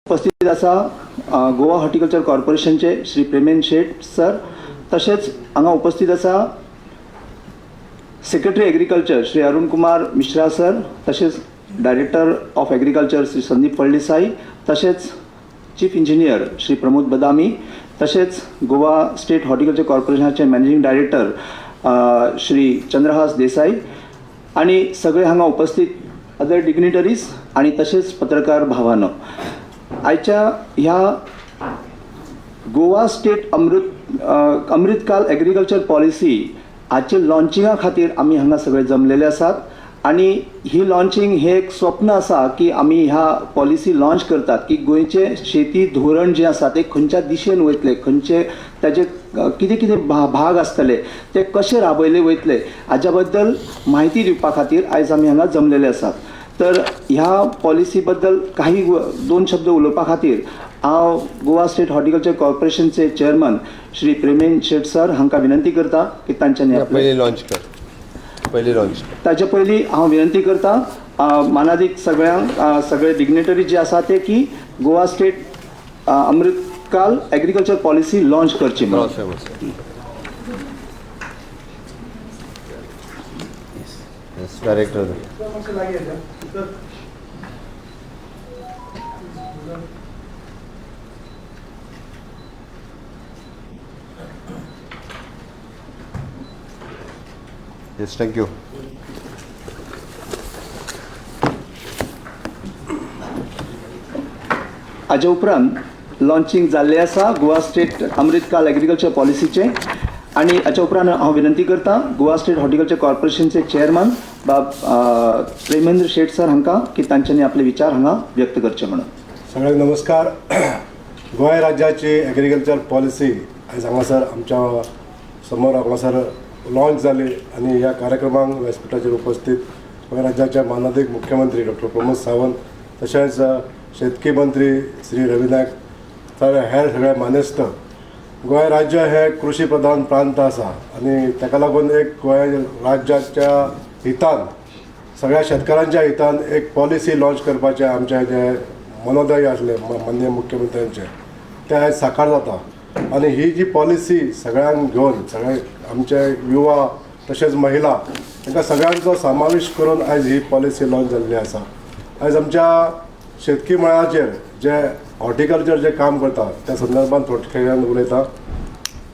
उपस्थित आसा गोवा हॉर्टिकल्चर कॉर्पोरेशनचे श्री प्रेमेंद्र शेट सर, तशेंच हांगा उपस्थित आसा secretary agriculture Shri Arun Kumar Mishra sir, तशेंच director of agriculture Shri Sandeep Phaldesai, तशेंच चीफ इंजिनियर श्री प्रमोद बदामी, तशेंच गोवा स्टेट हॉर्टिकल्चर कॉर्पोरेशनाचे मॅनेजिंग डायरेक्टर श्री चंद्रहास देसाई आणि सगळे हांगा उपस्थित अदर डिग्निटरीज आणि तशेंच पत्रकार भावांनो, आयच्या ह्या Goa state Amritkaal agriculture policy हाचे लॉन्चिंगा खातीर आमी हांगा सगळे जमलेले आसात. आनी ही लॉन्चिंग हे एक स्वप्न आसा की आमी ह्या पॉलिसी लॉन्च करतात की गोंयचें शेती धोरण जें आसा तें खंयच्या दिशेन वयतलें, खंयचे ताजे कितें कितें भाग आसतले, ते कशे राबयले वयतले हाज्या बद्दल म्हायती दिवपा खातीर आयज आमी हांगा जमलेले आसात. तर ह्या पॉलिसी बद्दल काही दोन शब्द उलोवपा खातीर हांव गोवा स्टेट हॉर्टिकल्चर कॉर्पोरेशनचे चेअरमन श्री प्रेमेंद्र शेट सर हांकां विनंती करता की तांच्यांनी पयलीं लॉन्च कर, पयलीं लॉन्च. ताजे पयलीं हांव विनंती करता मानादीक सगळ्यांक, सगळे डिग्नेटरी जे आसा ते की Goa state Amritkaal agriculture policy launch करची म्हणून. Director. Yes, thank you. हाजे उपरांत लॉन्चिंग जाल्लें आसा गोवा स्टेट अमृतकाल एग्रीकल्चर पॉलिसीचें. आनी हाच्या उपरांत हांव विनंती करता गोवा स्टेट हॉर्टिकल्चर कॉर्पोरेशनचे चेअरमन बाब प्रेमेंद्र शेट सर हांकां की तांच्यांनी आपले विचार हांगा व्यक्त करचे म्हणून. सगळ्यांक नमस्कार. गोंय राज्याची एग्रीकल्चर पॉलिसी आयज हांगासर आमच्या समोर हांगासर लॉन्च जाली आनी ह्या कार्यक्रमाक व्यासपिठाचेर उपस्थित गोंय राज्याचे मानादीक मुख्यमंत्री डॉक्टर प्रमोद सावंत, तशेंच शेतकी मंत्री श्री रवी नायक, तर हेर सगळे मानेस्त. गोंय राज्य हे कृषी प्रधान प्रांत आसा आनी ताका लागून एक गोंय राज्याच्या हितान, सगळ्या शेतकारांच्या हितान एक पॉलिसी लॉन्च करपाचें आमचें जें मनोदय आसलें माननीय मुख्यमंत्र्यांचें, तें आयज साकार जाता. आनी ही जी पॉलिसी सगळ्यांक घेवन, सगळे आमचे युवा तशेंच महिला तांकां सगळ्यांचो समावेश करून आयज ही पॉलिसी लॉन्च जाल्ली आसा. आयज आमच्या शेतकी मळाचेर जे हॉर्टिकल्चर जे काम करता त्या संदर्भात थोडक्यान उलयता.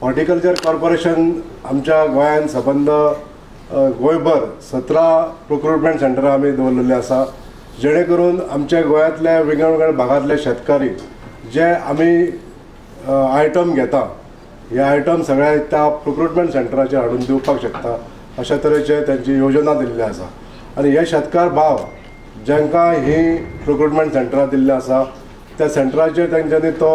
हॉर्टिकल्चर कॉर्पोरेशन आमच्या गोंयांत सबंद गोंयभर 17 प्रोक्युरमेंट सेंटरां आमी दवरलेलीं आसा, जेणे करून आमच्या गोंयांतल्या विंगड विंगड भागांतले शेतकारी जे आमी आयटम घेता, हे आयटम सगळे त्या प्रोक्युरमेंट सेंटराचेर हाडून दिवपाक शकता अशा तरेचे तांची योजना दिल्ली आसा. आनी हे शेतकार भाव जांकां ही प्रोक्युरमेंट सेंटरां दिल्ली आसा त्या सेंटराचेर तेंच्यांनी तो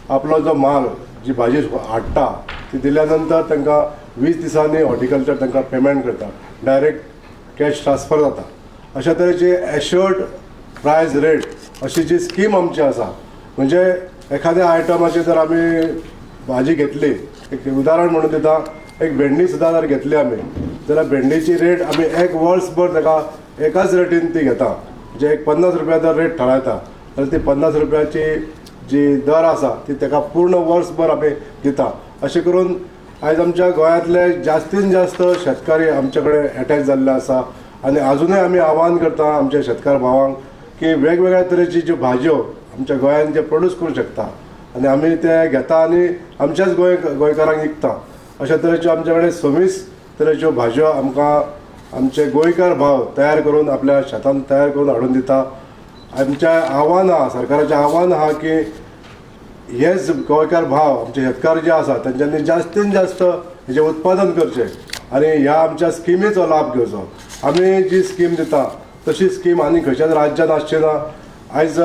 आपलो जो माल, जी भाजी हाडटा ती दिल्या नंतर तांकां 20 दिसांनी हॉर्टिकल्चर तांकां पेमेंट करता, डायरेक्ट कॅश ट्रान्सफर जाता. अशा तरेची एश्योर्ड प्रायस रेट अशी जी स्कीम आमची आसा, म्हणजे एखाद्या आयटमाची जर आमी भाजी घेतली, एक उदाहरण म्हणून दिता, एक भेंडी सुद्दां जर घेतली आमी जाल्यार भेंडीची रेट आमी एक वर्सभर ताका एकाच रेटीन ती घेता. म्हणजे एक 50 रुपया जर रेट थारायता जाल्यार ती 50 रुपयाची जी दर आसा ती ताका पूर्ण वर्सभर आमी दिता. अशें करून आयज आमच्या गोंयांतले जास्तीन जास्त शेतकारी आमचे कडेन एटॅच जाल्ले आसा. आनी आजुनूय आमी आव्हान करता आमच्या शेतकार भावांक की वेगवेगळ्या तरेची ज्यो भाजयो आमच्या गोंयांत जे प्रोड्यूस करूं शकता आनी आमी ते घेता आनी आमच्याच गोंयकारांक विकता. अशा तरेच्यो आमच्या कडेन 26 तरेच्यो भाजयो आमकां आमचे गोंयकार भाव तयार करून आपल्या शेतान तयार करून हाडून दिता. आमचें आव्हान आहा, सरकाराचें आव्हान आहा की हेच गोंयकार भाव, आमचे शेतकार जे आसा तेंच्यांनी जास्तीन जास्त हेजें उत्पादन करचें आनी ह्या आमच्या स्किमीचो लाभ घेवचो. आमी जी स्कीम दिता तशी स्कीम आनी खंयच्याच राज्यांत आसची ना. आयज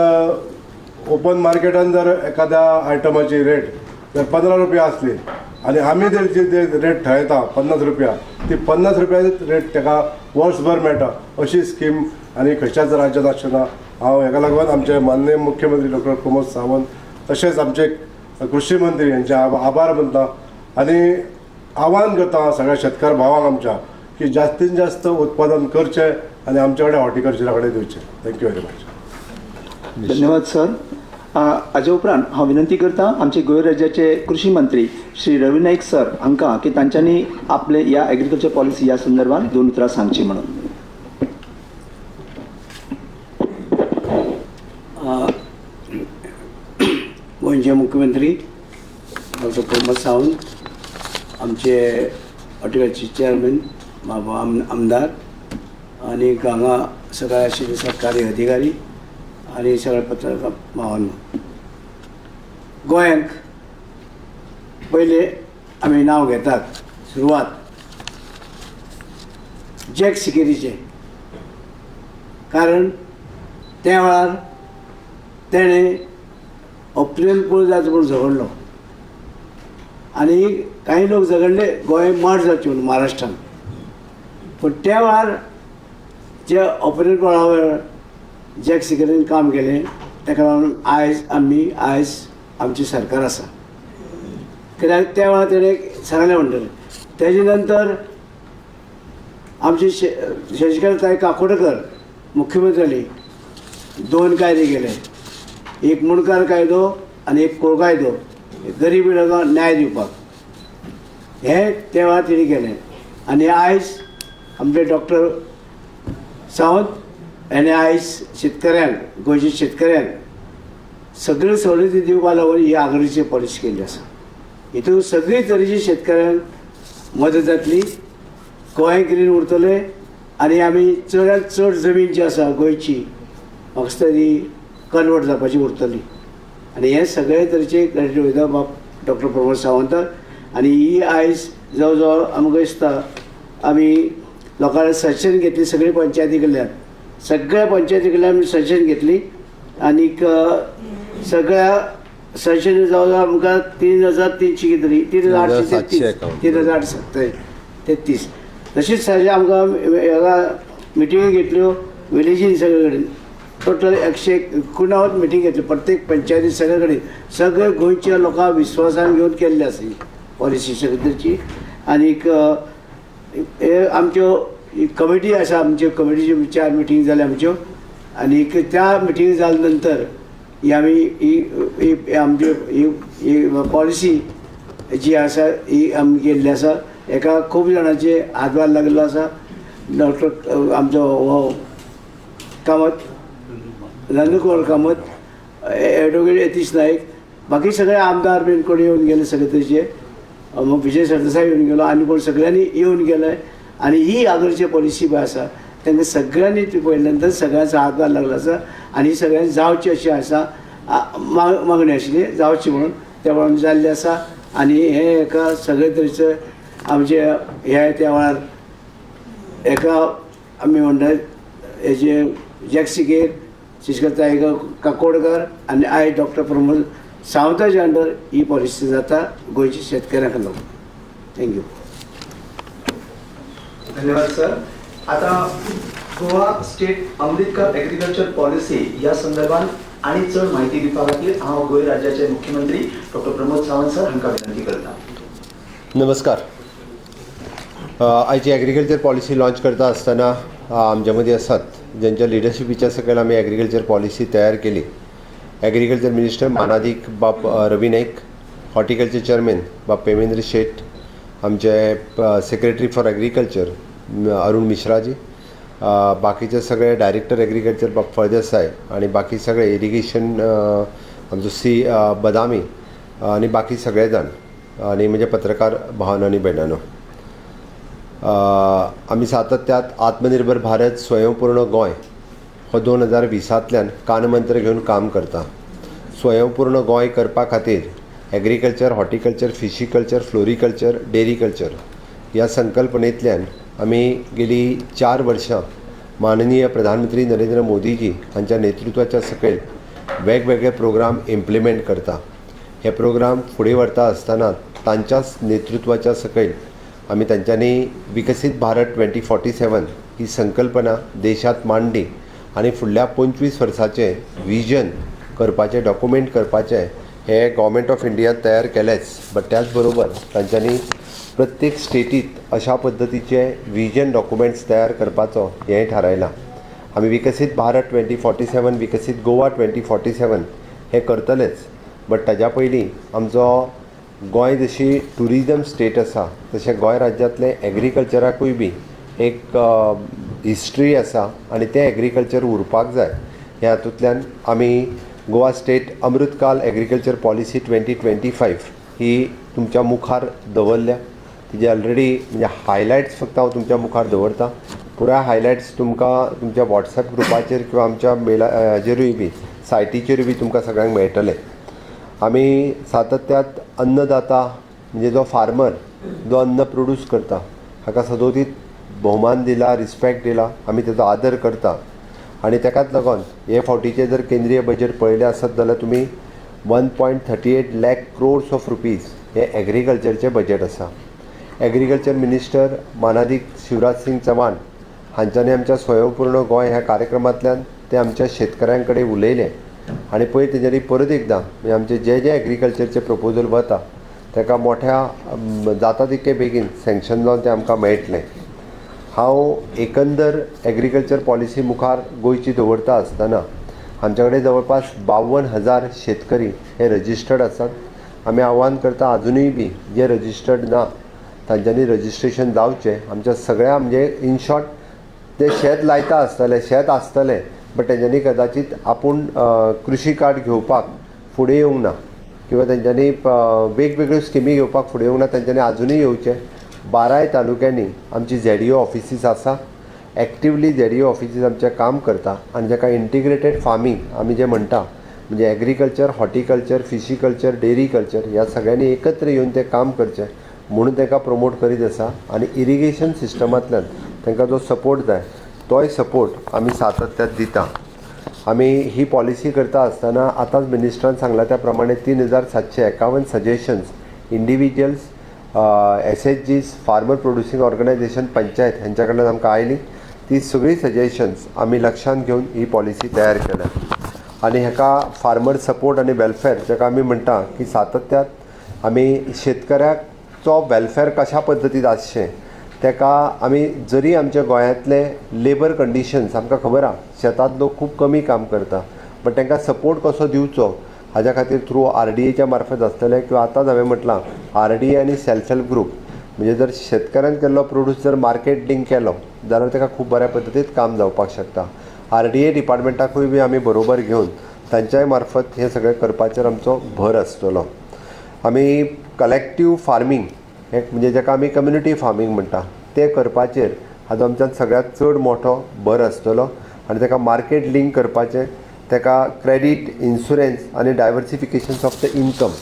ओपन मार्केटान जर एखाद्या आयटमाची रेट जर 15 रुपया आसली आनी आमी जर जी रेट थारायता 50 रुपया, ती 50 रुपया रेट ताका वर्सभर मेळटा. अशी स्कीम आनी खंयच्याच राज्यांत आसची ना. हांव हेका लागून आमचे माननीय मुख्यमंत्री डॉक्टर प्रमोद सावंत तशेंच आमचे कृषी मंत्री यांचे आभार मानता आनी आव्हान करता सगळ्या शेतकार भावांक आमच्या की जास्तीत जास्त उत्पादन करचें आनी आमचे कडेन हॉर्टिकल्चरा कडेन दिवचें. Thank you very much. धन्यवाद सर. हाजे उपरांत हांव विनंती करता आमचे गोंय राज्याचे कृशी मंत्री श्री रवी नाईक सर हांकां की तांच्यांनी आपले ह्या एग्रीकल्चर पॉलिसी ह्या संदर्भात दोन उतरां सांगची म्हणून. गोंयचे मुख्यमंत्री डॉक्टर प्रमोद सावंत, आमचे हॉर्टिकल्चर चेअरमॅन बाबा आमदार आनी हांगा सगळे आशिल्ले सरकारी अधिकारी आनी सगळे पत्रकार भावांनो, गोंयांक पयले आमी नांव घेतात सुरवात जॅक सिकेरीचें, कारण त्या वेळार तेणें ऑपरेशन पूल जायचो म्हूण झगडलो आनी कांय लोक झगडले गोंय मर्ज जावचें म्हणून महाराष्ट्रान. पूण त्या वेळार जे ऑपरेशन पुला वेळार जॅक सिकेरीन काम केलें ताका लागून आयज आमी आयज आमचें सरकार आसा. कित्याक त्या वेळार तेणें सांगलें म्हणटलें. तेजे नंतर आमची शशिकला ताई काकोडकर मुख्यमंत्री जाली, दोन कायदे केले, एक मुणकार कायदो आनी एक कोळ कायदो, गरीब लोकांक न्याय दिवपाक, हें त्या वेळार तेणी केलें. आनी आयज आमचे डॉक्टर सावंत हेणें आयज शेतकऱ्यांक, गोंयच्या शेतकऱ्यांक सगळ्यो सवलती दिवपा लागून ही आगरीची पॉलिसी केल्ली आसा. हितून सगळी तरेची शेतकऱ्यांक मदत जातली, गोंय ग्रीन उरतलें आनी आमी चडांत चड जमीन जी आसा गोंयची म्हाका दिसता ती कन्वर्ट जावपाची उरतली. आनी हे सगळे तरेचे क्रेडीट वयता बाब डॉक्टर प्रमोद सावंताक. आनी ही आयज जवळ जवळ आमकां दिसता आमी लोकांनी सजेशन घेतली सगळी पंचायती कडल्यान, सगळ्या पंचायती कडल्यान आमी सजेशन घेतली आनीक सगळ्या सजेशन जवळ जवळ आमकां 3300 कितें तरी 3833 3833 तशीच सजेशन आमकां हांगा मिटिंगी घेतल्यो विलेजीन सगळे कडेन, टोटल 189 मिटींग घेतल्यो प्रत्येक पंचायती सगळे कडेन, सगळे गोंयच्या लोकांक विस्वासान घेवन केल्ली आसा ही पॉलिसी सगळे तरेची. आनीक हे आमच्यो कमिटी आसा, आमच्यो कमिटीच्यो 4 मिटींग जाल्या आमच्यो आनीक त्या मिटींग जाल्या नंतर ही आमी ही आमची ही पॉलिसी जी आसा ही आमी केल्ली आसा. हेका खूब जाणांचे हातभार लागिल्लो आसा. डॉक्टर आमचो हो कामत, नंदकुमार कामत, एडवोकेट यतीश नाईक, बाकी सगळे आमदार बीन कोण येवन गेले सगळे तरेचे, विजय सरदेसाय येवन गेलो आनी कोण सगळ्यांनी येवन गेले. आनी ही आगरची पॉलिसी पळय आसा तांकां सगळ्यांनी ती पळयल्या नंतर सगळ्यांचो हातभार लागलो आसा आनी सगळ्यांनी जावची अशी आसा मागणी आशिल्ली जावची म्हणून त्या प्रमाणे जाल्ली आसा. आनी हे एका सगळे तरेचे आमचे हे त्या वेळार एका आमी म्हणटात हेजे जॅक सिकेर, शशिकला काकोडकर आनी आयज डॉक्टर प्रमोद सावंताच्या अंडर ही पॉलिसी जाता गोंयच्या शेतकऱ्यांक लागून. Thank you. धन्यवाद सर. आता Goa state Amritkaal agriculture policy ह्या संदर्भात आनी चड म्हायती दिवपा खातीर हांव गोंय राज्याचे मुख्यमंत्री डॉक्टर प्रमोद सावंत सर हांकां विनंती करता. नमस्कार. आयची एग्रीकल्चर पॉलिसी लॉन्च करता आसतना आमच्या मदीं आसात ज्यांच्या लिडरशिपीच्या सकयल आमी एग्रीकल्चर पॉलिसी तयार केली. एग्रीकल्चर मिनिस्टर मानादीक बाब रवी नाईक, हॉर्टिकल्चर चेअरमॅन बाब पेमेंद्र शेट, आमचे secretary for agriculture Arun Mishraji, बाकीचे सगळे डायरेक्टर एग्रीकल्चर बाब फळदेसाय आनी बाकी सगळे इरिगेशन आमचो सी बदामी आनी बाकी सगळे जाण आनी म्हणजे पत्रकार भावानो आनी भयणांनो, आमी सातत्यात आत्मनिर्भर भारत स्वयंपूर्ण गोंय हो 2020 कानमंत्र घेवन काम करता. स्वयंपूर्ण गोंय करपा खातीर एग्रीकल्चर, हॉर्टिकल्चर, फिशीकल्चर, फ्लोरिकल्चर, डेरीकल्चर ह्या संकल्पनेंतल्यान आमी गेली 4 वर्सां माननीय प्रधानमंत्री नरेंद्र मोदीजी हांच्या नेतृत्वाच्या सकयल वेगवेगळे प्रोग्राम इम्प्लिमेंट करता. हे प्रोग्राम फुडें व्हरता आसतना तांच्याच नेतृत्वाच्या सकयल आमी तांच्यांनी विकसीत भारत 2047 ही संकल्पना देशांत मांडली आनी फुडल्या 25 वर्साचें विजन करपाचें, डॉक्युमेंट करपाचें हे गव्हर्मेंट ऑफ इंडियान तयार केलेंच, बट त्याच बरोबर तांच्यांनी प्रत्येक स्टेटीत अशा पद्दतीचे विजन डॉक्युमेंट्स तयार करपाचो हें थारायलां. आमी विकसीत भारत 2047, विकसीत गोवा 2047 हें करतलेच, बट ताज्या पयलीं आमचो गोंय जशी ट्युरिजम स्टेट आसा तशें गोंय राज्यांतलें एग्रीकल्चराकूय बी एक हिस्ट्री आसा आनी तें एग्रीकल्चर उरपाक जाय. ह्या हातूंतल्यान आमी Goa state Amritkaal agriculture policy 2025 ही तुमच्या मुखार दवरल्या. तिजे ऑलरेडी म्हणजे हायलायट्स फक्त हांव तुमच्या मुखार दवरता. पुराय हायलायट्स तुमकां तुमच्या वॉट्सएप ग्रुपाचेर किंवा आमच्या मेला हाजेरूय बी सायटीचेरूय बी तुमकां सगळ्यांक मेळटले. आमी सातत्यात अन्नदाता म्हणजे जो फार्मर जो अन्न प्रोड्यूस करता हाका सदोदीत भोवमान दिला, रिस्पेक्ट दिला, आमी तेजो आदर करता. आनी तेकाच लागून हे फावटीचें जर केंद्रीय बजेट पळयलें आसत जाल्यार तुमी 1.38 lakh crores of rupees हे एग्रीकल्चरचें बजेट आसा. एग्रीकल्चर मिनिस्टर मानादीक शिवराज सिंग चौहान हांच्यांनी आमच्या स्वयंपूर्ण गोंय ह्या कार्यक्रमांतल्यान ते आमच्या शेतकऱ्यां कडेन उलयले आनी पयर तेंच्यांनी परत एकदां म्हणजे आमचे जे जे एग्रीकल्चरचे प्रपोजल वता ताका मोठ्या जाता तितके बेगीन सँक्शन जावन तें आमकां मेळटलें. हांव एकंदर एग्रीकल्चर पॉलिसी मुखार गोंयची दवरता आसतना आमच्या कडेन जवळपास 52,000 शेतकरी हे रजिस्टर्ड आसात. आमी आव्हान करता आजुनूय बी जे रजिस्टर्ड ना तांच्यांनी रजिस्ट्रेशन जावचें. आमच्या सगळ्या म्हणजे इन शॉर्ट ते शेत लायता आसतले, शेत आसतलें, बट तेंच्यांनी कदाचीत आपूण कृशी कार्ड घेवपाक फुडें येवंक ना किंवा तेंच्यांनी वेगवेगळ्यो स्किमी घेवपाक फुडें येवंक ना, तेंच्यांनी आजुनूय येवचें. 12 तालुक्यांनी आमची ZDO offices आसा. एक्टिवली ZDO offices आमचें काम करता आनी जाका इंटिग्रेटेड फार्मींग आमी जें म्हणटा म्हणजे एग्रीकल्चर, हॉर्टिकल्चर, फिशीकल्चर, डेरीकल्चर ह्या सगळ्यांनी एकत्र येवन तें काम करचें म्हणून तांकां प्रमोट करीत आसा. आनी इरिगेशन सिस्टमांतल्यान तांकां जो सपोर्ट जाय तोय सपोर्ट आमी सातत्यात दिता. आमी ही पॉलिसी करता आसतना आतांच मिनिस्टरान सांगला त्या प्रमाणे 3,751 suggestions individuals, SHGs, farmer producing organisation, panchayat हांच्या कडल्यान आमकां आयली. ती सगळीं सजेशन्स आमी लक्षांत घेवन ही पॉलिसी तयार केल्या. आनी हाका फार्मर सपोर्ट आनी वेलफेर जाका आमी म्हणटा की सातत्यात आमी शेतकऱ्याचो वेलफेर कशा पद्दतीन आसचें ताका आमी जरी आमच्या गोंयांतले लेबर कंडिशन्स आमकां खबर आहा, शेतांत लोक खूब कमी काम करता, बट तांकां सपोर्ट कसो दिवचो हाज्या खातीर थ्रू RDAच्या मार्फत आसतलें किंवा आतांच हांवें म्हटलां RDA आनी सेल्फ हेल्प ग्रूप म्हणजे जर शेतकऱ्यान केल्लो प्रोड्यूस जर मार्केट लिंक केलो जाल्यार ताका खूब बऱ्या पद्दतीन काम जावपाक शकता. RDA डिपार्टमेंटाकूय बी आमी बरोबर घेवन तांच्याय मार्फत हें सगळें करपाचेर आमचो भर आसतलो. आमी कलेक्टीव फार्मींग हें म्हणजे जाका आमी कम्युनिटी फार्मींग म्हणटा तें करपाचेर हाजो आमच्यान सगळ्यांत चड मोठो भर आसतलो आनी ताका मार्केट लिंक करपाचें, ताका क्रेडीट, इन्शुरन्स आनी डायवर्सिफिकेशन ऑफ the income,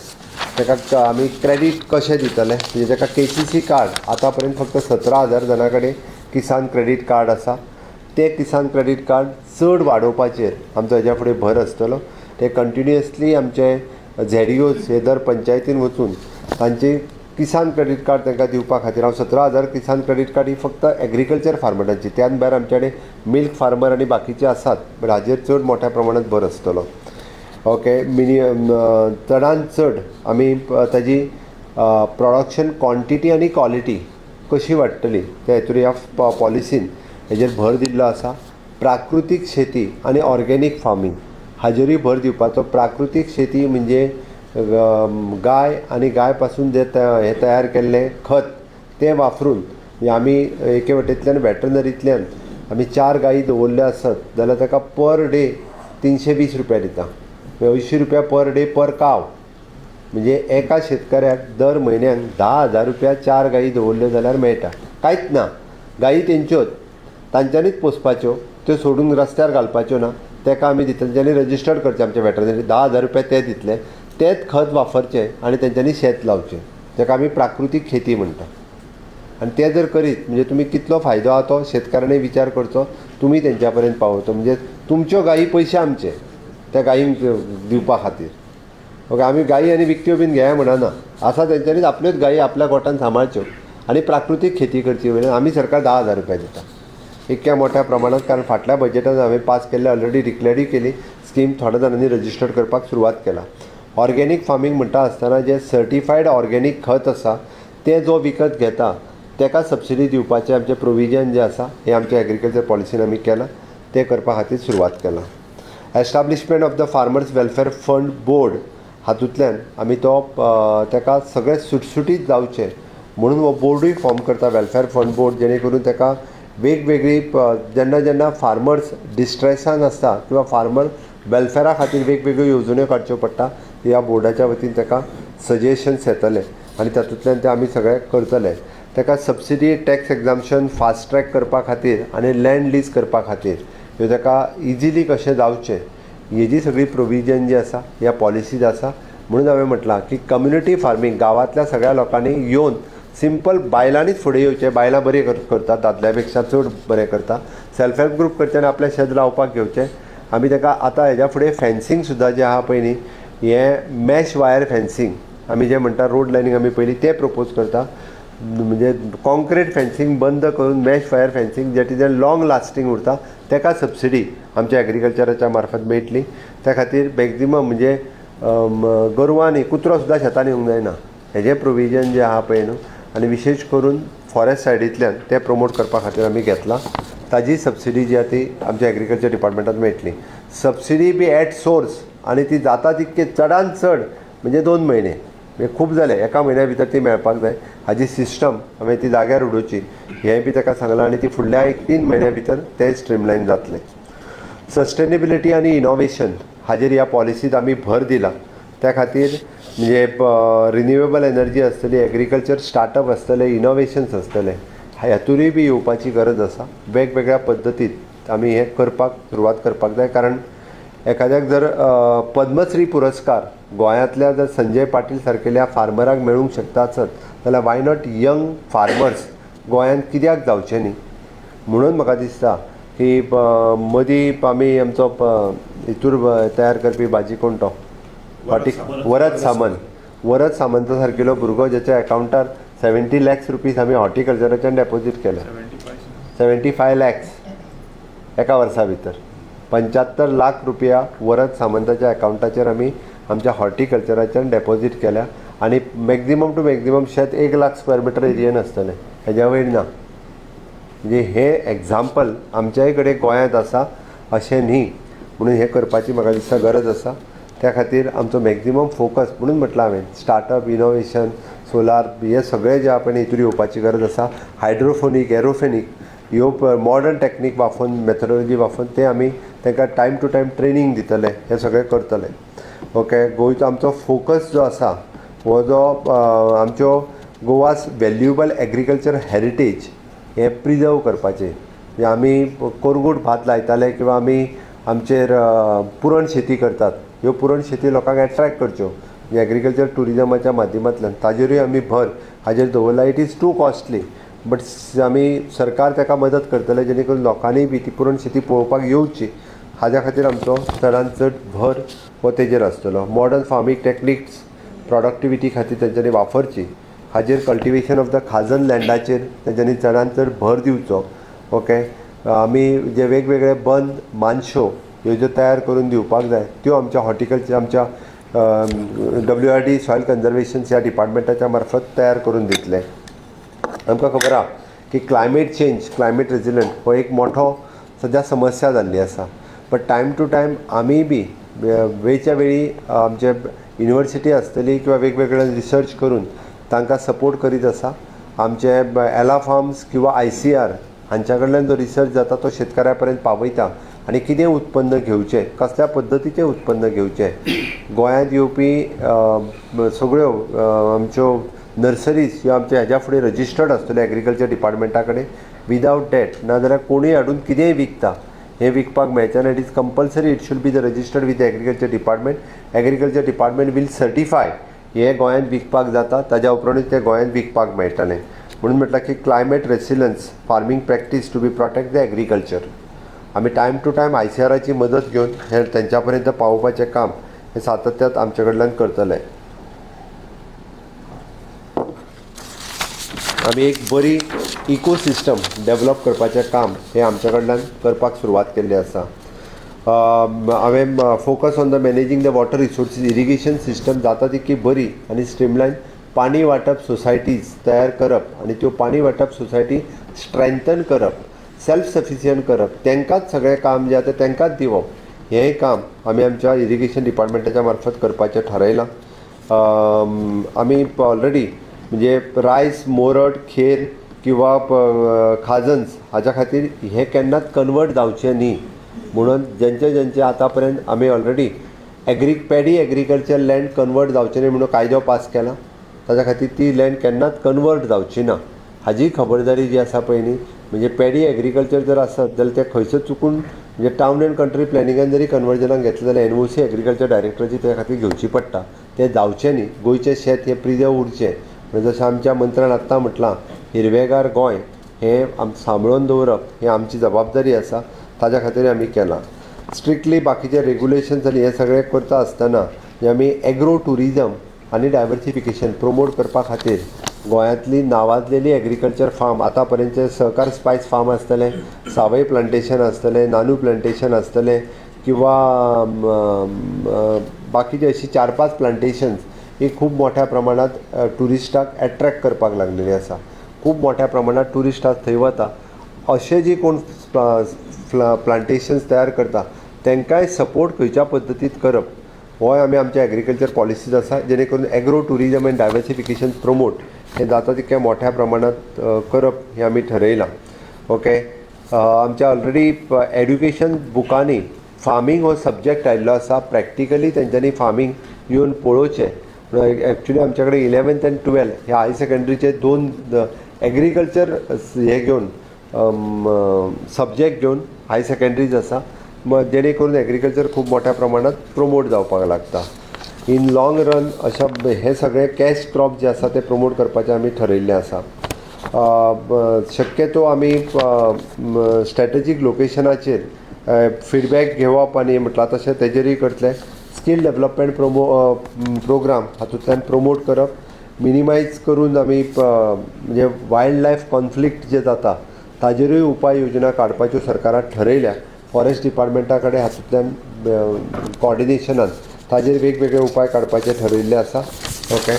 ताका आमी क्रेडीट कशें दितले म्हणजे ताका KCC card आतां पर्यंत फक्त 17,000 जाणां कडेन किसान क्रेडीट कार्ड आसा. तें किसान क्रेडीट कार्ड चड वाडोवपाचेर आमचो हेज्या फुडें भर आसतलो. ते कंटिन्युअसली आमचे ZDOs हे दर पंचायतीन वचून तांचे किसान क्रेडीट कार्ड तांकां दिवपा खातीर हांव 17,000 किसान क्रेडीट कार्ड ही फक्त एग्रीकल्चर फार्मरांची, त्यान भायर आमचे कडेन मिल्क फार्मर आनी बाकीचे आसात, बट हाजेर चड मोठ्या प्रमाणांत भर आसतलो. ओके, चडान चड आमी ताजी प्रोडक्शन क्वॉन्टिटी आनी क्वॉलिटी कशी वाडटली त्या हेतून ह्या पॉलिसीन हेजेर भर दिल्लो आसा. प्राकृतीक शेती आनी ऑर्गेनीक फार्मींग हाजेरूय भर दिवपाचो. प्राकृतीक शेती म्हणजे गाय आनी गाय पासून जे हें तयार केल्लें खत तें वापरून म्हणजे आमी एके वटेंतल्यान वेटनरींतल्यान आमी 4 गायी दवरल्यो आसत जाल्यार ताका पर डे 320 रुपया दिता, 80 रुपया पर डे पर काव, म्हणजे एका शेतकऱ्याक दर म्हयन्याक 10,000 रुपया 4 गायी दवरल्यो जाल्यार मेळटा. कांयच ना, गायी तेंच्योच, तांच्यांनीच पोसपाच्यो, त्यो सोडून रस्त्यार घालपाच्यो ना. ताका आमी दितले, तेंच्यांनी रजिस्टर्ड करचें आमच्या वेटरनरी, 10,000 रुपया ते दितले, तेंच खत वापरचें आनी तेंच्यांनी शेत लावचें, ताका आमी प्राकृतीक खेती म्हणटा. आनी तें जर करीत म्हणजे तुमी कितलो फायदो आहा तो शेतकारांनी विचार करचो, तुमी तेंच्या पर्यंत पावोवचो. म्हणजे तुमच्यो गायी पयशे आमचे त्या गायींक दिवपा खातीर. ओके, आमी गायी आनी विकत्यो बीन घेया म्हणना, आसा तेंच्यांनीच आपल्योच गायी आपल्या गोठान सांबाळच्यो आनी प्राकृतीक खेती करची. वयल्यान आमी सरकार 10,000 रुपया दिता इतक्या मोठ्या प्रमाणांत, कारण फाटल्या बजेटान हांवें पास केल्ले ऑलरेडी डिक्लेरूय केली स्कीम, थोड्या जाणांनी रजिस्टर्ड करपाक सुरवात केला. ऑर्गेनीक फार्मींग म्हणटा आसतना जें सर्टिफायड ऑर्गेनीक खत आसा तें जो विकत घेता ताका सबसिडी दिवपाचें आमचें प्रोविजन जें आसा हें आमच्या एग्रीकल्चर पॉलिसीन आमी केलां, तें करपा खातीर सुरवात केलां. Establishment of the farmers welfare fund board हातूंतल्यान आमी तो ताका सगळें सुटसुटीत जावचें म्हणून हो बोर्डूय फॉर्म करता, वेलफेअर फंड बोर्ड, जेणे करून ताका वेगवेगळी जेन्ना जेन्ना फार्मर्स डिस्ट्रेसान आसता किंवा फार्मर वेलफेरा खातीर वेगवेगळ्यो येवजण्यो काडच्यो पडटा, ह्या बोर्डाच्या वतीन ताका सजेशन्स येतले आनी तातूंतल्यान ते आमी सगळें करतले. ताका subsidy, tax exemption fast track करपा खातीर आनी लँड लीज करपा खातीर ह्यो ताका इजिली कशें जावचें हेजी सगळी प्रोविजन जी आसा ह्या पॉलिसीज आसा. म्हणून हांवें म्हटलां की कम्युनिटी फार्मींग गांवांतल्या सगळ्या लोकांनी येवन सिंपल बायलांनीच फुडें येवचें. बायलां बरीं करतात, दादल्या पेक्षा चड बरें करता. सेल्फ हेल्प ग्रूप करचे आनी आपलें शेत लावपाक घेवचें. आमी ताका आतां हेज्या फुडें फेन्सींग सुद्दां जें आहा पळय न्ही, हें मॅश वायर फेन्सींग आमी जें म्हणटा रोड लायनींग आमी पयलीं तें प्रपोज करता. म्हणजे कॉन्क्रीट फेन्सींग बंद करून मॅश वायर फेन्सींग जें कितें लाँग लास्टींग उरता ताका सबसिडी आमच्या एग्रीकल्चराच्या मार्फत मेळटली. त्या खातीर मॅक्झिमम म्हणजे गोरवां न्ही कुत्रो सुद्दां शेतान येवंक जायना हेजें प्रोविजन जें आहा पळय न्हू, आनी विशेश करून फॉरेस्ट सायडींतल्यान तें प्रमोट करपा खातीर आमी घेतलां. ताजी सबसिडी जी आहा ती आमच्या एग्रीकल्चर डिपार्टमेंटान मेळटली. सबसिडी बी एट सोर्स आनी ती जाता तितके चडान चड म्हणजे 2 म्हयने म्हणजे खूब जाले, एका म्हयन्या भितर ती मेळपाक जाय. हाजी सिस्टम हांवें ती जाग्यार उडोवची हें बी ताका सांगलां आनी ती फुडल्या एक 3 म्हयन्या भितर तें स्ट्रीमलायन जातलें. सस्टेनेबिलिटी आनी इनोवेशन हाजेर ह्या पॉलिसींत आमी भर दिला. त्या खातीर म्हणजे रिन्युएबल एनर्जी आसतली, एग्रीकल्चर स्टार्टअप आसतले, इनोवेशन्स आसतले, हातूनय बी येवपाची गरज आसा. वेगवेगळ्या पद्दतीत आमी हें करपाक सुरवात करपाक जाय. कारण एखाद्याक जर पद्मश्री पुरस्कार गोंयांतल्या जर संजय पाटील सारकेल्या फार्मराक मेळूंक शकता आसत जाल्यार why not young farmers गोंयांत कित्याक जावचें न्ही. म्हणून म्हाका दिसता की मदीं आमी आमचो हितूर तयार करपी भाजी कोण तो वरद सामंत, वरद सामंता सारकिलो भुरगो ज्याच्या अकावंटार 70 लॅक्स रुपीज आमी हॉर्टिकल्चराच्यान डेपोजीट केले. 75 लॅक्स एका वर्सा भितर 75 लाख रुपया वरद सामंताच्या अकावंटाचेर आमी आमच्या हॉर्टिकल्चराच्यान डेपोजीट केल्या. आनी मॅक्झिमम टू मॅक्झिमम शेत 1 लाख स्क्वेअर मिटर एरियेन आसतलें, हेज्या वयर ना. म्हणजे हें एग्जाम्पल आमच्याय कडेन गोंयांत आसा अशें न्ही, म्हणून हें करपाची म्हाका दिसता गरज आसा. त्या खातीर आमचो मॅक्झिमम फोकस म्हणून म्हटलां हांवें स्टार्टअप, इनोवेशन, सोलार हे सगळे जे आपण हितूर येवपाची गरज आसा. हायड्रोफोनीक, एरोफोनीक ह्यो मॉडर्न टॅक्नीक वापरून, मेथडॉलॉजी वापरून ते आमी तांकां टायम टू टायम ट्रेनींग दितले, हें सगळें करतले. ओके, गोंयचो आमचो फोकस जो आसा हो जो आमच्यो गोवास व्हॅल्युएबल एग्रीकल्चर हॅरिटेज हें प्रिजर्व करपाचें. म्हणजे आमी कोरगूट भात लायताले किंवा आमी आमचेर पुरण शेती करतात, ह्यो पुरण शेती लोकांक एट्रेक्ट करच्यो म्हणजे एग्रीकल्चर ट्युरिजमाच्या माध्यमांतल्यान ताजेरूय आमी भर हाजेर दवरला. It is too costly but आमी सरकार ताका मदत करतले जेणे करून लोकांनी बी ती पुरण शेती पळोवपाक येवची, हाज्या खातीर आमचो चडान चड भर हो तेजेर आसतलो. मॉडर्न फार्मींग टॅक्निक्स प्रॉडक्टिविटी खातीर तेंच्यांनी वापरची, हाजेर कल्टिवेशन ऑफ the खाजन लँडाचेर तेंच्यांनी चडान चड भर दिवचो. ओके, आमी जे वेगवेगळे बंद मानश्यो ह्यो ज्यो तयार करून दिवपाक जाय त्यो आमच्या हॉर्टिकल्चर आमच्या WRD soil conservation ह्या डिपार्टमेंटाच्या मार्फत तयार करून दितले. आमकां खबर आहा की क्लायमेट चेंज, क्लायमेट रेजिलंट हो एक मोठो सद्या समस्या जाल्ली आसा. बट टायम टू टायम आमी बी वेळच्या वेळी आमचे युनिवर्सिटी आसतली किंवा वेगवेगळे रिसर्च करून तांकां सपोर्ट करीत आसा. आमचे एला फार्म्स किंवा ICR हांच्या कडल्यान जो रिसर्च जाता तो शेतकऱ्या पर्यंत पावयता आनी कितें उत्पन्न घेवचें, कसल्या पद्दतीचें उत्पन्न घेवचें. गोंयांत येवपी सगळ्यो आमच्यो नर्सरीज ह्यो आमच्या हेज्या फुडें रजिस्टर्ड आसतल्यो एग्रीकल्चर डिपार्टमेंटा कडेन विदावट डेट, नाजाल्यार कोणूय हाडून कितेंय विकता हें विकपाक मेळचें ना. It is compulsory, it should be the registered with agriculture department. Agriculture department will certify हें गोंयांत विकपाक जाता, ताज्या उपरांतूच तें गोंयांत विकपाक मेळटलें. म्हणून म्हटलां की climate resilience farming practice to be protect the agriculture. आमी टायम टू टायम ICRची मदत घेवन हें तेंच्या पर्यंत पावोवपाचें काम हें सातत्यात आमचे कडल्यान करतले. आमी एक बरी इकोसिस्टम डेवलप करपाचें काम हें आमच्या कडल्यान करपाक सुरवात केल्ली आसा. हांवें focus on the managing the water resources, irrigation system जाता तितकी बरी आनी स्ट्रीमलायन पाणी वांटप सोसायटीज तयार करप आनी त्यो पाणी वांटप सोसायटी स्ट्रेंथन करप, सेल्फ सफिशियंट करप, तांकांच सगळें काम जें आसा तें तांकांच दिवप, हेंय काम आमी आमच्या इरिगेशन डिपार्टमेंटाच्या मार्फत करपाचें थारायलां. आमी ऑलरेडी म्हणजे रायस, मोरड, खेर किंवा खाजन्स हाच्या खातीर हें केन्नाच कन्वर्ट जावचें न्ही म्हणून जेंचे जेंचे आतां पर्यंत आमी already paddy agriculture land convert जावचें न्ही म्हणून कायदो पास केला. ताच्या खातीर ती लँड केन्नाच कन्वर्ट जावची ना हाजी खबरदारी जी आसा पळय न्ही, म्हणजे पॅडी एग्रीकल्चर जर आसत जाल्यार तें खंयसर चुकून म्हणजे टावन एंड कंट्री प्लॅनिंगान जरी कन्वर्जनाक घेतलें जाल्यार एनओसी एग्रीकल्चर डायरेक्टराची त्या खातीर घेवची पडटा. तें जावचें न्ही, गोंयचें शेत हें प्रिजर्व उरचें. म्हणजे जशें आमच्या मंत्र्यान आत्तां म्हटलां, हिरवेगार गोंय हें सांबाळून दवरप हें आमची जबाबदारी आसा, ताज्या खातीर आमी केलां. स्ट्रिक्टली बाकीचे रेगुलेशन्स आनी हें सगळें करता आसतना आमी एग्रो ट्युरिजम आनी डायवर्सिफिकेशन प्रमोट करपा खातीर गोंयांतली नांवाजलेली एग्रीकल्चर फार्म आतां पर्यंतचे सहकार स्पायस फार्म आसतलें, सावय प्लांटेशन आसतलें, नानू प्लांटेशन आसतलें किंवा बाकीचे अशी 4-5 प्लांटेशन्स ही खूब मोठ्या प्रमाणांत ट्युरिस्टाक एट्रेक्ट करपाक लागलेली आसा. खूब मोठ्या प्रमाणांत ट्युरिस्ट आज थंय वता. अशे जे कोण प्लांटेशन्स तयार करता तांकांय सपोर्ट खंयच्या पद्दतीन करप होय आमी आमच्या एग्रीकल्चर पॉलिसीज आसा, जेणे करून agro tourism and diversification promote हें जाता तितक्या मोठ्या प्रमाणांत करप हें आमी ठरयलां. ओके, आमच्या ऑलरेडी एड्युकेशन बुकांनी फार्मींग हो सब्जेक्ट आयिल्लो आसा. प्रॅक्टिकली तेंच्यांनी फार्मींग येवन पळोवचें. एक्चुली आमच्या कडेन 11th आनी 12th ह्या हायर सेकेंडरीचे 2 एग्रीकल्चर हे घेवन सब्जेक्ट घेवन हायर सेकेंडरीज आसा, जेणे करून एग्रीकल्चर खूब मोठ्या प्रमाणांत प्रमोट जावपाक लागता. इन लॉंग रन अशा हे सगळे कॅश क्रॉप जे आसा ते प्रमोट करपाचें आमी ठरयिल्लें आसा. शक्यतो आमी स्ट्रॅटेजीक लोकेशनाचेर फिडबॅक घेवप आनी म्हटलां तशें तेजेरूय करतले. स्कील डेवलपमेंट प्रोग्राम हातूंतल्यान प्रमोट करप, मिनिमायज करून आमी म्हणजे वायल्ड लायफ कॉन्फ्लिक्ट जे जाता ताजेरूय उपाय योजना काडपाच्यो सरकारान ठरयल्या. फॉरेस्ट डिपार्टमेंटा कडेन हातूंतल्यान कॉर्डिनेशनान ताजेर वेगवेगळे उपाय काडपाचे ठरयिल्ले आसा. ओके,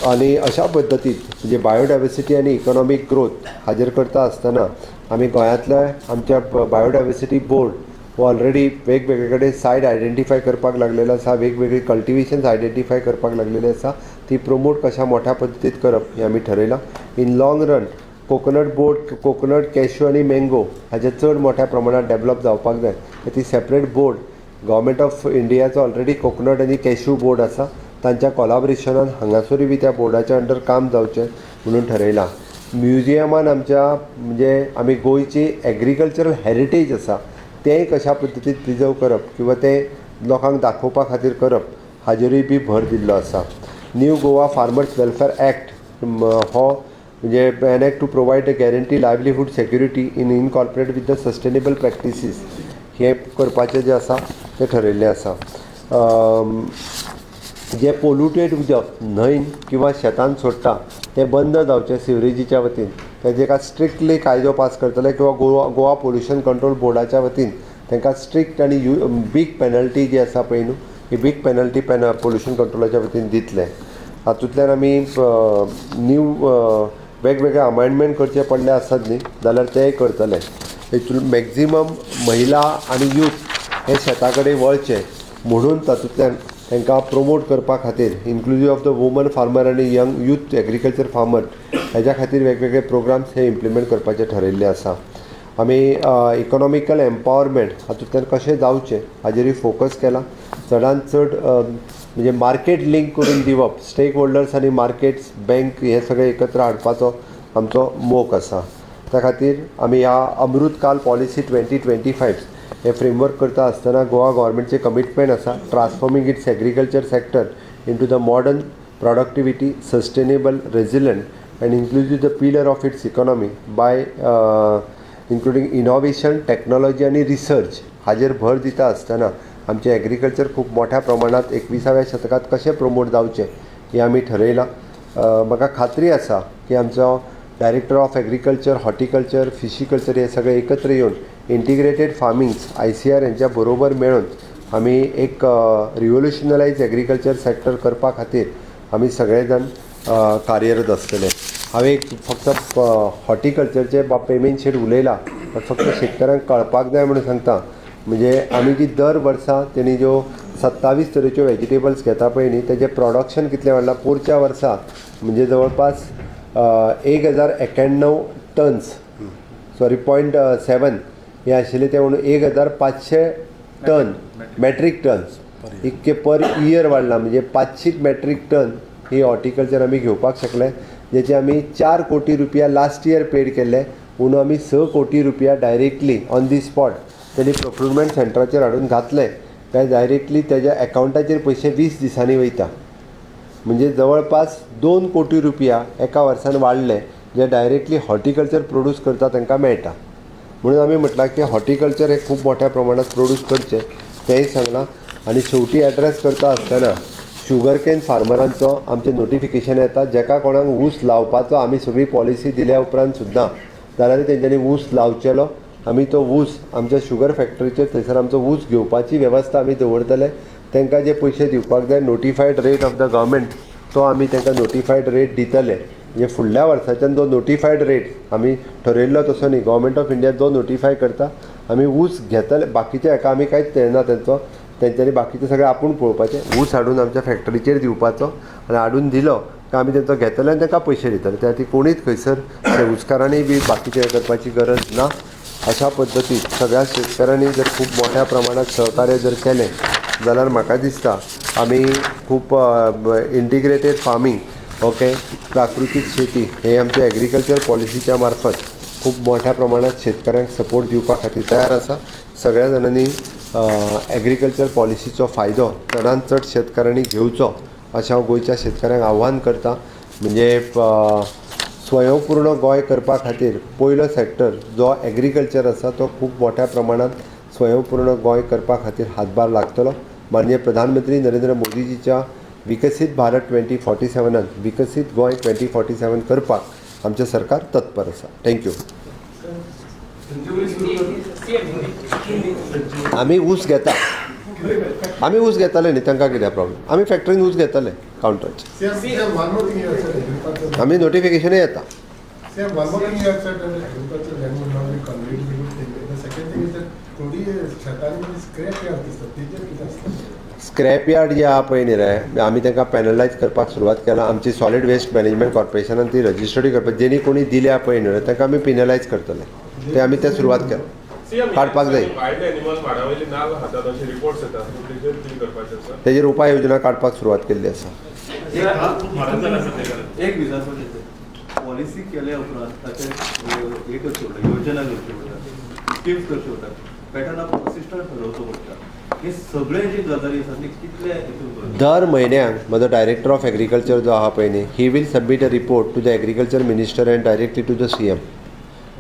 आनी अशा पद्दतीन म्हणजे बायोडायवर्सिटी आनी इकॉनॉमीक ग्रोथ हाजेर करता आसतना आमी गोंयांतल्या आमच्या बायोडायवर्सिटी बोर्ड हो ऑलरेडी वेगवेगळे कडेन सायड आयडेंटिफाय करपाक लागलेलो आसा, वेगवेगळी कल्टिवेशन्स आयडेंटिफाय करपाक लागलेली आसा, ती प्रमोट कशा मोठ्या पद्दतीन करप हें आमी ठरयलां. In long run coconut board, coconut, cashew आनी मँगो हाजेर चड मोठ्या प्रमाणात डेवलप जावपाक जाय. ती सेपरेट बोर्ड गव्हर्मेंट ऑफ इंडियाचो ऑलरेडी कोकोनट आनी कॅश्यू बोर्ड आसा, तांच्या कोलाबरेशनान हांगासरूय बी त्या बोर्डाच्या अंडर काम जावचें म्हणून ठरयलां. म्युजियमान आमच्या म्हणजे आमी गोंयची एग्रीकल्चरल हेरिटेज आसा तेंय कशा पद्दतीन प्रिजर्व करप किंवा तें लोकांक दाखोवपा खातीर करप हाजेरूय बी भर दिल्लो आसा. New Goa farmers welfare act हो म्हणजे an act to provide a guarantee livelihood security in incorporate with the sustainable practices हें करपाचें जें आसा तें ठरयल्लें आसा. जें पोल्युटेड उदक न्हंयन किंवा शेतान सोडटा तें बंद जावचें सिवरेजीच्या वतीन, तेजेर एका स्ट्रिक्टली कायदो पास करतले किंवा गोवा पोल्युशन कंट्रोल बोर्डाच्या वतीन तांकां स्ट्रिक्ट आनी बीग पेनल्टी जी आसा पळय न्हू ही बीग पेनल्टी पोल्युशन कंट्रोलाच्या वतीन दितले. हातूंतल्यान आमी न्यू वेगवेगळे अमेंडमेंट करचे पडले आसत न्ही जाल्यार तेय करतले. हितून मॅक्झिमम महिला आनी यूथ हे शेता कडेन वळचे म्हणून तातूंतल्यान तांकां प्रमोट करपा खातीर inclusive of the woman farmer आनी यंग यूथ एग्रीकल्चर फार्मर हेज्या खातीर वेगवेगळे प्रोग्राम्स हे इम्प्लिमेंट करपाचे ठरयल्ले आसा. आमी इकॉनॉमिकल एम्पावरमेंट हातूंतल्यान कशें जावचें हाजेरूय फोकस केला. चडान चड म्हणजे मार्केट लिंक करून दिवप, स्टेक होल्डर्स आनी मार्केट्स, बँक हे सगळे एकत्र हाडपाचो आमचो मोख आसा. त्या खातीर आमी ह्या अमृतकाल पॉलिसी 2025 हे फ्रेमवर्क करता आसतना गोवा गव्हर्मेंटचें कमिटमेंट आसा transforming its agriculture sector into the modern productivity, sustainable, resilient and inclusive the pillar of its economy by including innovation, technology आनी रिसर्च हाजेर भर दिता आसतना आमचें एग्रीकल्चर खूब मोठ्या प्रमाणांत 21व्या शतकांत कशें प्रमोट जावचें हें आमी ठरयलां. म्हाका खात्री आसा की आमचो director of agriculture, horticulture, fishiculture हे सगळे एकत्र येवन इंटिग्रेटेड फार्मिंग्स ICR हेंच्या बरोबर मेळून आमी एक रिवोल्युशनलायज एग्रीकल्चर सेक्टर करपा खातीर आमी सगळे जाण कार्यरत आसतले. हांवें एक फक्त हॉर्टिकल्चरचे पेमेंट शेड उलयला, फक्त शेतकऱ्यांक कळपाक जाय म्हणून सांगता. म्हणजे आमी जी दर वर्सा तेणी ज्यो 27 तरेच्यो वेजिटेबल्स घेता पळय न्ही, तेजें प्रोडक्शन कितलें वाडलां पोरच्या वर्सा, म्हणजे जवळपास 1091 टन्स, सॉरी 0.7 हे आशिल्ले, ते म्हणून 1500 टन मॅट्रीक टन्स इतके पर इयर वाडला. म्हणजे 500 मॅट्रीक टन ही हॉर्टिकल्चर आमी घेवपाक शकले, जेचे आमी 4 कोटी रुपया लास्ट इयर पेड केल्ले. म्हणून आमी 6 कोटी रुपया डायरेक्टली ऑन the spot तेणी प्रोक्युरमेंट सेंटराचेर हाडून घातले काय डायरेक्टली तेज्या एकावंटाचेर पयशे 20 दिसांनी वयता. म्हणजे जवळपास 2 कोटी रुपया एका वर्सान वाडले, जे डायरेक्टली हॉर्टिकल्चर प्रोड्यूस करता तांकां मेळटा. म्हणून आमी म्हटलां की हॉर्टिकल्चर हे खूब मोठ्या प्रमाणात प्रोड्यूस करचें, तेंय सांगलां. आनी शेवटी एड्रेस करता आसतना शुगर can फार्मरांचो आमचें नोटिफिकेशन येता, जेका कोणाक ऊस लावपाचो आमी सगळी पॉलिसी दिल्या उपरांत सुद्दां जाल्यार तेंच्यांनी ऊस लावचेलो. आमी तो ऊस आमच्या शुगर फॅक्टरीचेर थंयसर आमचो ऊस घेवपाची वेवस्था आमी दवरतले. तांकां जे पयशे दिवपाक जाय notified rate of the government, तो आमी तांकां नोटिफायड रेट दितले. म्हणजे फुडल्या वर्साच्यान जो नोटिफायड रेट आमी ठरयल्लो तसो न्ही, गव्हर्मेंट ऑफ इंडिया जो नोटिफाय करता आमी ऊस घेतले. बाकीच्या हेका आमी कांयच तेना तेंचो, तेंच्यांनी बाकीचें सगळें आपूण पळोवपाचें. ऊस हाडून आमच्या फॅक्टरीचेर दिवपाचो आनी हाडून दिलो काय आमी तेंचो घेतले आनी तांकां पयशे दितले. त्या खातीर कोणीच खंयसर ते ऊसकारांनी बी बाकीचें हें करपाची गरज ना. अशा पद्दतीन सगळ्या शेतकारांनी जर खूब मोठ्या प्रमाणात सहकार्य जर केलें जाल्यार म्हाका दिसता आमी खूब इंटिग्रेटेड फार्मींग, ओके, प्राकृतीक शेती हे आमच्या एग्रीकल्चर पॉलिसीच्या मार्फत खूब मोठ्या प्रमाणात शेतकऱ्यांक सपोर्ट दिवपा खातीर तयार आसा. सगळ्या जाणांनी एग्रीकल्चर पॉलिसीचो फायदो चडान चड शेतकारांनी घेवचो अशें हांव गोंयच्या शेतकाऱ्यांक आव्हान करता. म्हणजे स्वयंपूर्ण गोंय करपा खातीर पयलो सेक्टर जो एग्रीकल्चर आसा तो खूब मोठ्या प्रमाणात स्वयंपूर्ण गोंय करपा खातीर हातभार लागतलो. माननीय प्रधानमंत्री नरेंद्र मोदीजीच्या विकसीत भारत 2047 विकसीत गोंय 2047 करपाक आमचें सरकार तत्पर आसा. Thank you. आमी ऊस घेता, आमी ऊस घेताले न्ही, तांकां कितें प्रॉब्लम? आमी फॅक्टरीन ऊस घेताले कावंटराचेर, आमी नोटिफिकेशनूय येता. स्क्रॅप यार्ड जे आहा पळय न्ही रे, आमी तांकां पॅनलायज करपाक सुरवात केला. आमची सॉलीड वेस्ट मॅनेजमेंट कॉर्पोरेशनान ती रजिस्टर्डूय करपाक, जेणी कोणी दिल्या पळय न्ही रे तांकां आमी पिनलायज करतले, ते आमी ते सुरवात केला काडपाक जाय. तेजेर उपाय योजना काडपाक सुरवात केल्ली आसा. एक पॉलिसी केल्या उपरांत ताचें हे करचें पडटा, योजना करच्यो पडटा, स्किम्स करच्यो पडटा, पॅटर्न ऑफ असिस्टंट ठरोवचो पडटा. हे सगळे जे गजाली आसा ते कितले हितून दर म्हयन्याक म्हजो डायरेक्टर ऑफ एग्रीकल्चर जो आहा पळय न्ही, he will submit a report to the agriculture minister and directly to the CM.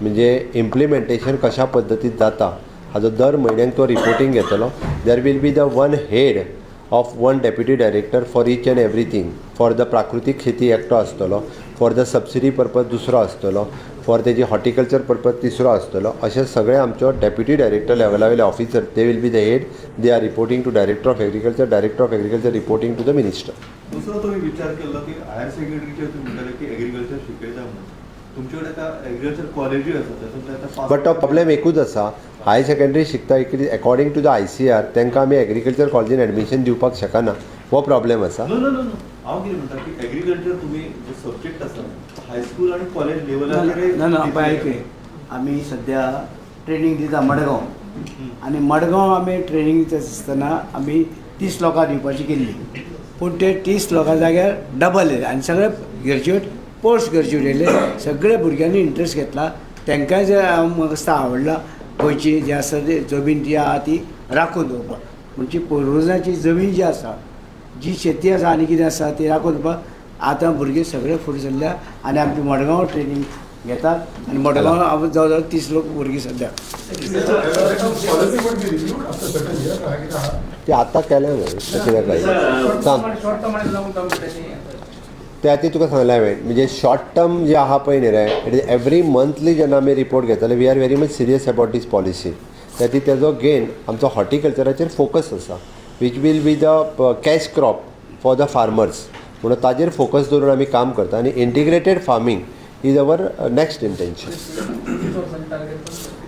म्हणजे इम्प्लिमेंटेशन कशा पद्दतीन जाता हाजो दर म्हयन्याक तो रिपोर्टींग घेतलो. There will be the one head of one deputy director for each and everything. For the प्राकृतीक शेती एकटो आसतलो, फॉर the subsidy purpose दुसरो आसतलो, फॉर तेजी हॉर्टिकल्चर पर्पज तिसरो आसतलो. अशें सगळे आमच्यो डेप्युटी डायरेक्टर लेवला वयले officer, they will be the head, they are reporting to director of agriculture, director of agriculture reporting to the minister. दुसरो तुमी विचार केल्लो की हायर सेकंडरीचेर तुमी म्हणटाले की एग्रीकल्चर शिकयता म्हणून, तुमचे कडेन आतां एग्रीकल्चर कॉलेजूय आसा, तातूंतल्यान आतां बट तो प्रॉब्लेम एकूच आसा, हायर सेकंडरी शिकता according to the ICAR तांकां आमी एग्रीकल्चर कॉलेजीन एडमिशन दिवपाक शकना, हो प्रॉब्लेम आसा. नो नो नो नो, हांव कितें म्हणटा की एग्रीकल्चर तुमी जो सब्जेक्ट आसा हायस्कूल आनी कॉलेज लेवलाचेर. ना ना, पळय आमी सद्या ट्रेनींग दिता मडगांव, आनी मडगांव आमी ट्रेनींग दिता आसतना आमी 30 लोकांक दिवपाची केल्ली, पूण ते 30 लोकां जाग्यार डबल येयले आनी सगळे ग्रॅज्युएट पोस्ट ग्रॅज्युएट येयले. सगळे भुरग्यांनी इंट्रस्ट घेतला, तांकांय जे म्हाका दिसता आवडला गोंयची जी आसा ती जमीन जी आहा ती राखून दवरपाक, म्हणजे पुर्वजांची जमीन जी आसा, जी शेती आसा आनी कितें आसा ती राखून दवरपाक आतां भुरगे सगळे फुडें सरल्या आनी आमची मडगांव ट्रेनींग घेतात आनी मडगांव जवळ जवळ 30 लोक भुरगीं सद्या. ते आतां केलें न्हय तशें काय सांग, त्या खातीर तुका सांगलें हांवें, म्हणजे शॉर्ट टर्म जे आहा पळय न्ही रे, it is every monthly जेन्ना आमी रिपोर्ट घेतले, we are very much serious about this policy. त्या खातीर तेजो गेन आमचो हॉर्टिकल्चराचेर फोकस आसा, which will be the cash crop for the farmers, म्हणून ताजेर फोकस दवरून आमी काम करता. आनी integrated farming is our next intention.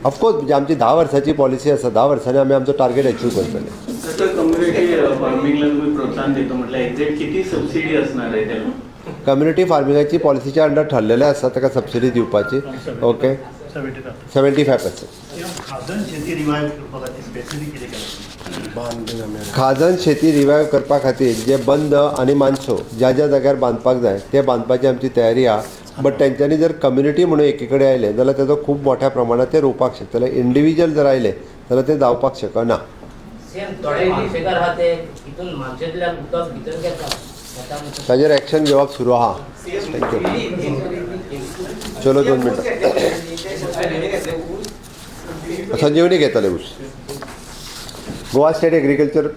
Of course, म्हणजे आमची 10 वर्साची पॉलिसी आसा. 10 वर्सांनी आमी आमचो टार्गेट अचीव करतले. सर, कम्युनिटी फार्मिंगला तुम्ही प्रोत्साहन देतो म्हटलं, एक्झॅक्ट किती सबसिडी असणार आहे त्याला? कम्युनिटी फार्मिंगाची पॉलिसीच्या अंडर ठरलेलें आसा ताका सबसिडी दिवपाची, ओके, 75%. खाजन शेती रिवायव करपा खातीर स्पेसिफीक कितें केलां? खाजन शेती रिवायव करपा खातीर जे बंद आनी मानसो ज्या ज्या जाग्यार बांदपाक जाय ते बांदपाची आमची तयारी आहा. बट तेंच्यांनी जर कम्युनिटी म्हणून एकी कडेन आयले जाल्यार तेजो खूब मोठ्या प्रमाणात ते रोवपाक शकतले. इंडिविज्युअल जर आयले जाल्यार ते जावपाक शकना. सेम थोडे म्हापशेकार आहा ते हितून म्हापशेंतल्यान उदक भितर घेता शेता. ताजेर एक्शन घेवप सुरू आहा. Thank you. चलो, 2 मिनटां. संजीवनी घेतले ऊस, गोवा स्टेट एग्रीकल्चर.